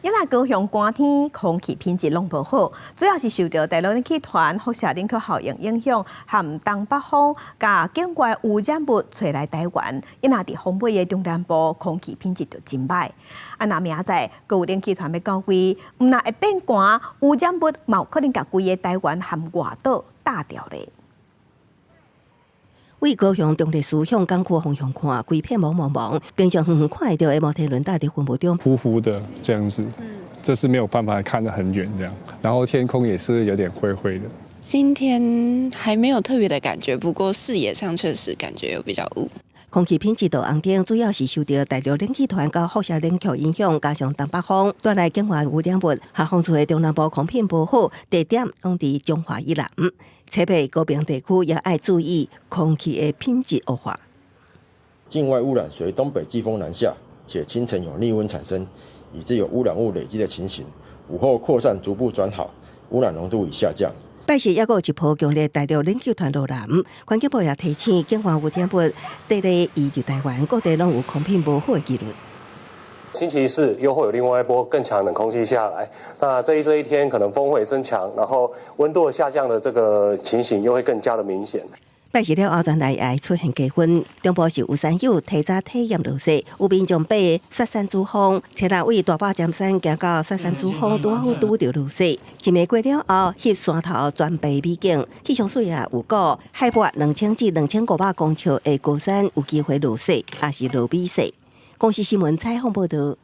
因為高雄寒天，空氣品質攏無好，主要是受著大陸冷氣團輻射冷卻效應影響，含東北風佮境外污染物吹來台灣，因而佇風尾的中南部空氣品質就真䆀。啊，若明仔載閣有冷氣團欲到位，毋但會變寒，污染物嘛有可能共規个台灣和外島罩著咧。位高雄中壢市向港區方向看，規片霧濛濛，平常遠遠看會著的摩天輪罩佇雲霧中。糊糊的這樣子，這是沒有辦法看得很遠這樣，然後天空也是有點灰灰的。今天還沒有特別的感覺，不過視野上確實感覺有比較霧。空氣品質著紅燈，主要是受著大陸冷氣團佮輻射冷卻影響，加上東北風帶來境外污染物，下風處的中南部空品無好，地點攏佇彰化以南。台北高屏地區也愛注意空氣的品質惡化。境外污染隨東北季風南下，且清晨有逆溫產生，以致有污染物累積的情形。午後擴散逐步轉好，污染濃度已下降。拜四猶閣有一波強烈大陸冷氣團落南，環境部也提醒，境外污染物綴咧移入台灣，各地攏有空品無好的記錄。星期四又會有另外一波更強冷空氣下來，那這一天可能風會增強，然後溫度下降的這個情形又會更加的明顯。拜四了後，全台會出現低溫，中部是有山友提早體驗落雪，有民眾爬雪山主峰，初六位大霸尖山行到雪山主峰，拄好拄著落雪。一暝過了後，翕山頭全白美景。氣象署也預告，海拔2000至2500公尺的高山有機會落雪，抑是落米雪。公視新聞採訪報導。